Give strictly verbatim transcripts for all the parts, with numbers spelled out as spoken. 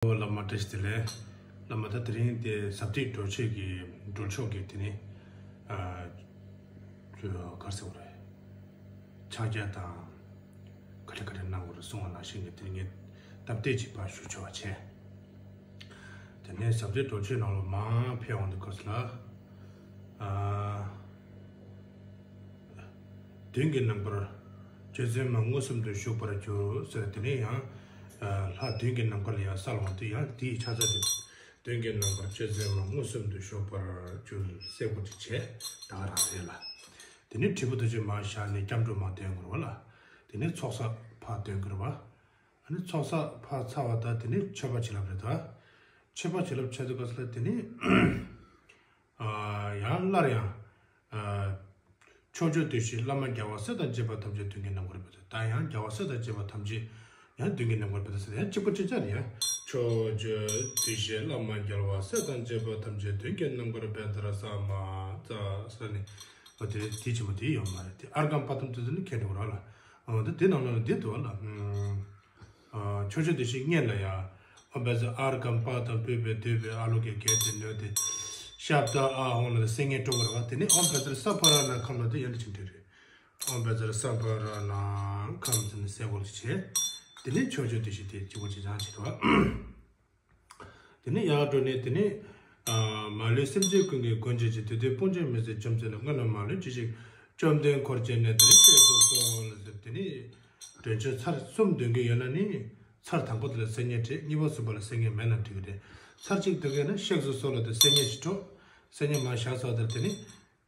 བླ་མ་བཀྲ་ཤིས་བདེ་ལེགས། བླ་མ་ད་དེ་རིང་དེ་ཟབ་ཏིག་སྒྲོལ་ཆོག་གི་སྒྲོལ་ཆོག་གི་དེ་ནི་ཨ་ག་རེ་ཟེར་དགོས་རེད། ཕྱག་རྒྱ་དང་ག་རེ་ག་རེ་གནང་དགོས་རེད་གསུང་བ་ནང་བཞིན་གྱི་དེ་ངས་སྟབས་བདེ་ཅིག་ཕར་ཞུ་ཆོག་པ་བྱས། དེ་ནས་ཟབ་ཏིག་སྒྲོལ་ཆོག་ནང་ལ་མར་ཕེབས་འོང་དུས་སྐབས་སུ་ལ་ཨ། མདུན་གྱི་ནམ་མཁར་ཆོས་འཛིན་མ་མངོན་སུམ་དུ་བཞུགས་པར་གྱུར་ཟེར། དེ་ནས་ཡང་ལྷ་མདུན་གྱི་ནམ་མཁར་ལ་ཡང་གསལ་འོང་དུས་ཡང་དེའི་ཕྱག་རྩལ་དེ། མདུན་གྱི་ནམ་མཁར་ཆོས་འཛིན་མ་མངོན་སུམ་དུ་བཞུགས་པར་གྱུར་གསལ་པོ་ཅིག་བྱས་ད་ག་རང་རེད་ལ། དེ་ནས་དྲིལ་བུ་རྡོ་རྗེ་མར་བཞག་ནས་སྐྱབས་འགྲོ་མར་འདོན་དགོས་རེད་བ་ལ། དེ་ནས་ཚོགས་བསགས་ཕར་འདོན་དགོས་རེད་བ། ཨ་ནི་ཚོགས་བསགས་ཕར་ཚར་བ་དང་དེ་ནས་མཆོད་པ་བྱིན་རླབས་རེད་ད། མཆོད་པ་བྱིན་རླབས་བྱས་དུས་སྐབས་སུ་ལ་དེ་ནས། ཡང་སླར་ཡང་། ཕྱོགས་བཅུའི་བདུད་བཞི་བླ་མ་རྒྱལ་བ་སྲས་དང་བཅས་པ་ཐམས་ཅད་མདུན་གྱི་ནམ་མཁར་ཕེབས་ཏེ། ད་ཡང་རྒྱལ་བ་སྲས་དང་བཅས་པ་ཐམས་ཅད་ཡང་མདུན་གྱི་ནམ་མཁར་ཕེབས་ཏེ་ཟེར་ཡང་གཅིག་པ་གཅིག་རྐྱང་རེད་ཡ། ཕྱོགས་བཅུའི་བདུད་བཞི་བླ་མ་རྒྱལ་བ་སྲས་དང་བཅས་པ་ཐམས་ཅད་མདུན་གྱི་ནམ་མཁར་ཕེབས་ཏེ་ས་མ་ཙ་ས་ནི། འོ་དེ་དེ་ཆེན་པོ་དེ་ཡོད་མ་རེད་དེ། ཨརྒྷཾ་པཱདམ་དེ་ཚོ་ནི་ཁྱེད་འགྲོ་ར་ལ། འོ་དེ་དེ་ནང་ལ་འདི་འདུག་བ་ལ། ཕྱོགས་བཅུའི་བདུད་བཞི་བསྙེན་ལ་ཡ། ཨོཾ་བཛྲ་ཨརྒྷཾ་པཱདམ་བཻ་བྷཱུ་ཏི་བྷཱུ་ཨ་ལོ་ཀེ་གྷེ་ཏེ་ནོ་ཏེ། ཤབྡ་ཨ་ཧོཾ་ལ་སེར་སྙན་སྤྲོ་བར་བ། དེ་ནས་ཨོཾ་བཛྲ་སརྦ་ར་ཎ་ཁཾ་ལ་དེ་ཡན་དུ་ཕྱིན་དྲི་རེད། ཨོཾ་བཛྲ་སརྦ་ར་ཎ་ཁཾ་ཟེར་ནས་སེ་གོལ་བྱས། དེ་ནས་ཕྱོགས་བཅུའི་བདུད་བཞི་དེ་གཅིག་པ་གཅིག་རྐྱང་བྱེད་དོ། དེ་ནས་ཡར་འགྲོ་ནས་དེ་ནས། མ་ལུས་སེམས་ཅན་ཀུན་གྱི་མགོན་བྱེད་ཅིང་། དུས་མཐའི་དཔུང་བཅས་མི་ཟད་འཇོམས་མཛད་ནས། སྔོན་ལ་མ་ལུས་ཇི་ཞིག་བཅོམ་ལྡན་འཁོར་བཅས་ནས། དེར་གཤེགས་སུ་གསོལ་ལོ་ཟེར། དེ་ནས་སྒྲོལ་ཆོག་ཚར་གསུམ་འདོན་གྱི་ཡོད་ན་ནི། ཚར་དང་པོ་དེ་ལ་སེར་སྙན་སྤྲས། གཉིས་པ་གསུམ་པ་ལ་སེར་སྙན་མེད་ན་འགྲིག་གི་རེད། ཚར་གཅིག་འདོན་གྱི་ཡོད་ན་གཤེགས་སུ་གསོལ་ལོ་དེ་སེར་སྙན་ཞིག་སྤྲོ། སེར་སྙན་མར་བཞག་སོ་དེར་དེ་ནས།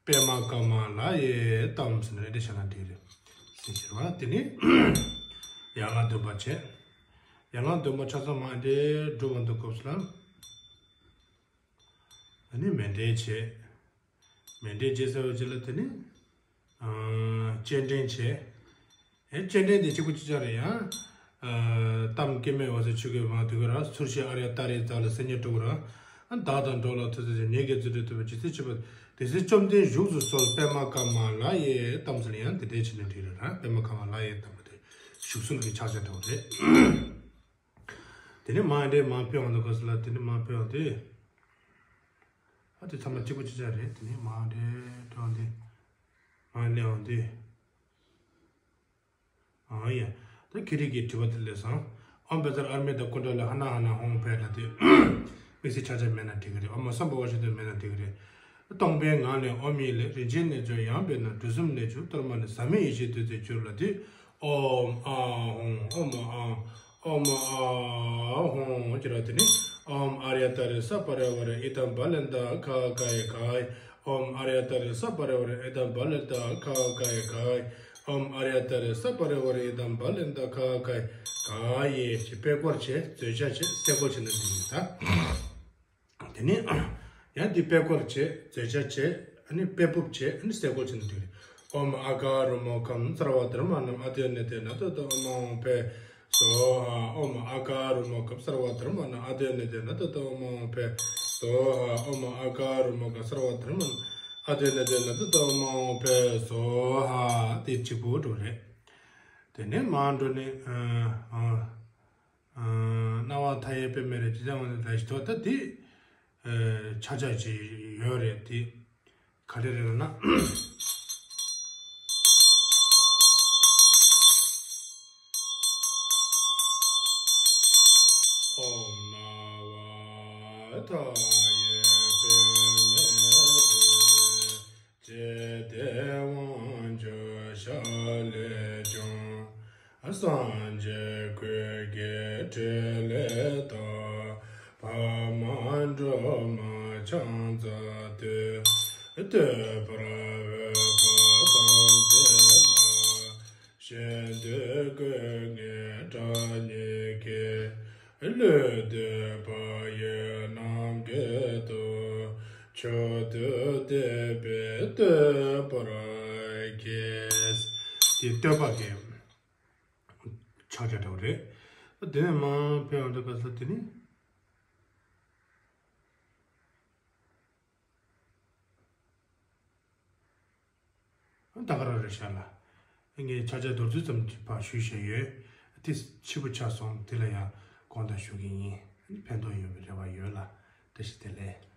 པདྨ་ཀ་མ་ལ་ཡེ་ཏཾ་ཟེར་ནས་འདི་བྱས་ན་འགྲིག་རེད། ཟེར་ཞེས་པ་དེ་ནི་ཡན་ལག་བདུན་པ་བྱས། ཡན་ལག་བདུན་པ་ཆ་ཚང་མ་འདི་སྒྲུབ་པ་འདུག་སྐབས་སུ་ལ། ཨ་ནི་མཎྜལ་བྱས། མཎྜལ་བྱས་ཚར་བའི་རྗེས་ལ་དེ་ནི་སྤྱན་འདྲེན་བྱས། ཨེ་སྤྱན་འདྲེན་དེ་གཅིག་པུ་གཅིག་རྐྱང་རེད་ཡ། ཨ་གཏམ་སྐྱེ་མེད་འོད་ཟེར་ཆོས་སྐྱེས་མ་དུས་ཀྱི་རང་། ཚུར་ཤེས་ཨཱརྱ་ཏཱ་རེའི་རྩ་ལ་སེར་སྙན་སྤྲོ་བར། ཨ་བདག་དང་འགྲོགས་ལ་ཐུགས་བརྩེ་ཆེ། ཉིད་ཀྱི་རྫུ་འཕྲུལ་ཐོབ་པའི་ཇི་སྲིད་མཆིས་པ། དེ་སྲིད་བཅོམ་ལྡན་བཞུགས་སུ་གསོལ། པདྨ་ཀ་མ་ལ་ཡེ་ཏཾ་ཟེར་ཡང་དེ་འདྲའི་བྱས་ན་འགྲིག་རེད་ར། པདྨ་ཀ་མ་ལ་ཡེ་ཏཾ་དེ་བཞུགས་གསོལ་གྱི་ཕྱག་རྒྱ་འདྲ་བོ་རེད། དེ་ནས་མར་འདྲེ་མར་ཕེབས་འོང་དུས་སྐབས་སུ་ལ་དེ་ནས་མར་ཕེབས་འོང་དུས། ཨ་དེ་ཚང་མ་གཅིག་པ་གཅིག་རྐྱང་རེད། དེ་ནས་མར་འདྲེ་འགྲོ་འོང་དུས། མར་སླེབས་འོང་དུས། ཨང་ཡ། ད་ཁྱེད་རིགས་ཀྱི་དྲི་བ་དེ་ལས་སང་། ཨོཾ་བཛྲ་ཨརྷ་མེ་ད་ཀུན་ཌ་ལ་ཧ་ན་ཧ་ན་ཧོཾ་ཕཊ་ལ་དེ། དམིགས་བསལ་ཕྱག་རྒྱ་མེད་ན་འགྲིག་གི་རེད། ཨོཾ་སམ་བྷ་ཝ་ཤུདྡྷ་མེད་ན་འགྲིག་གི་རེད། སྟོང་པའི་ངང་ལས་ཨོཾ་ཡིག་ལས། རིན་ཆེན་རྣལ་འབྱོར་ཡངས་པའི་ནང་། དུས་གསུམ་གནས་མཆོག་གཏོར་མ་ནི། ཟབ་མོའི་ཡེ་ཤེས་བདུད་རྩིར་གྱུར་ལ་དེ། ཨོཾ་ཨཱཿཧཱུྃ། ཨོཾ་ཨཱཿཧཱུྃ། ཨོཾ་ཨཱཿཧཱུྃ། ཨོཾ་ཨཱཿཧཱུྃ། ཨོཾ་ཨཱརྱ་ཏཱ་རེ་སབ་པ་རི་ཝཱ་རེ་ཨི་དམ་བ་ལན་ཏ་གྷ་གྷ་ཡེ་གྷ་ཡེ། ཨོཾ་ཨཱརྱ་ཏཱ་རེ་སབ་པ་རི་ཝཱ་རེ་ཨི་དམ་བ་ལན་ཏ་གྷ་གྷ་ཡེ་གྷ་ཡེ། ཨོཾ་ཨཱརྱ་ཏཱ་རེ་སབ་པ་རི་ཝཱ་རེ་ཨི་དམ་བ་ལན་ཏ་གྷ་གྷ་ཡེ་གྷ་ཡེ། ཞེས་པད་སྐོར་བྱས། རྫོགས་ཆ་བྱས། སེ་སྐོར་བྱས་ནས་འདི་ཡིན་ད། དེ་ནས་ཡང་འདི་པད་སྐོར་བྱས། རྫོགས་ཆ་བྱས། ཨ་ནི་པད་ཕུབ་བྱས། ཨ་ནི་སེ་སྐོར་བྱས་ནས་འདི་རེད། ཨོཾ་ཨ་ག་རུ་མ་ཁཾ་སརྦ་དྷརྨ་ནཾ་ཨ་དེ་ནི་དེ་ན་དོ་དོ་ཨོཾ་ཨཱཿཧཱུྃ་ཕཊ་སྭཱ་ཧཱ། ཨོཾ་ཨ་ག་རུ་མ་ཁཾ་སརྦ་དྷརྨ་ནཾ་ཨ་དེ་ནི་དེ་ན་དོ་དོ་ཨོཾ་ཨཱཿཧཱུྃ་ཕཊ་སྭཱ་ཧཱ། ཨོཾ་ཨ་ག་རུ་མ་ཁཾ་སརྦ་དྷརྨ་ནཾ་ཨ་དེ་ནི་དེ་ན་དོ་དོ་ཨོཾ་ཨཱཿཧཱུྃ་ཕཊ་སྭཱ་ཧཱ། དེ་གཅིག་པུ་འགྲོ་རེད། དེ་ནས་མར་འགྲོ་ནས་ཨ་ཨ། སྣང་བ་མཐའ་ཡས་པདྨའི་རི། ཇི་ལྟར་འོངས་ནས་ལ་ཞིག་ཐོབ། ད་དེ་ཕྱག་རྒྱ་ཅིག་ཡོད་རེད་དེ། ག་རེ་རེད་ལབ་ན། ཨོཾ་སྣང་བ་མཐའ་ཡས་པདྨའི་རི། ཇི་ལྟར་དབང་ཕྱུག་ཞལ་ལས་བྱུང་། སངས་རྒྱས་ཀུན་གྱི་ཁྲི་ལས་བཏགས། འཕགས་མ་སྒྲོལ་མ་ཕྱག་འཚལ་དུས། བསྟོད་པར་འོས་པ་ཐམས་ཅད་ལ། གཞན་དོན་ཀུན་ངེས་དགྲ་གཉིས་ཀྱིས། བསླུས་ཏེ་བག་ཡོད་རྣམས་ཀྱི་དོན། མཆོག་ཏུ་བསྟན་པས་བསྟོད་པར་བགྱི། དེ་བསྟོད་པ་གི་ཕྱག་རྒྱ་འདྲ་བོ་རེད། དེ་ནས་མར་ཕེབས་འོང་དུས་སྐབས་སུ་དེ་ནི། ད་ག་རང་རེད་ཤག་ལ། ངས་ཕྱག་རྒྱ་མདོར་བསྡུས་ཙམ་གྱི་ཕར་ཞུས་བཞག་ཡོད། དེ་ཕྱི་པོ་ཆགས་སོང་། དེ་ལ་ཡང་དགོངས་དག་ཞུ་གི་ཡིན། ཕན་ཐོགས་ཡོང་བའི་རེ་བ་ཡོད་ལ། བཀྲ་ཤིས་བདེ་ལེགས།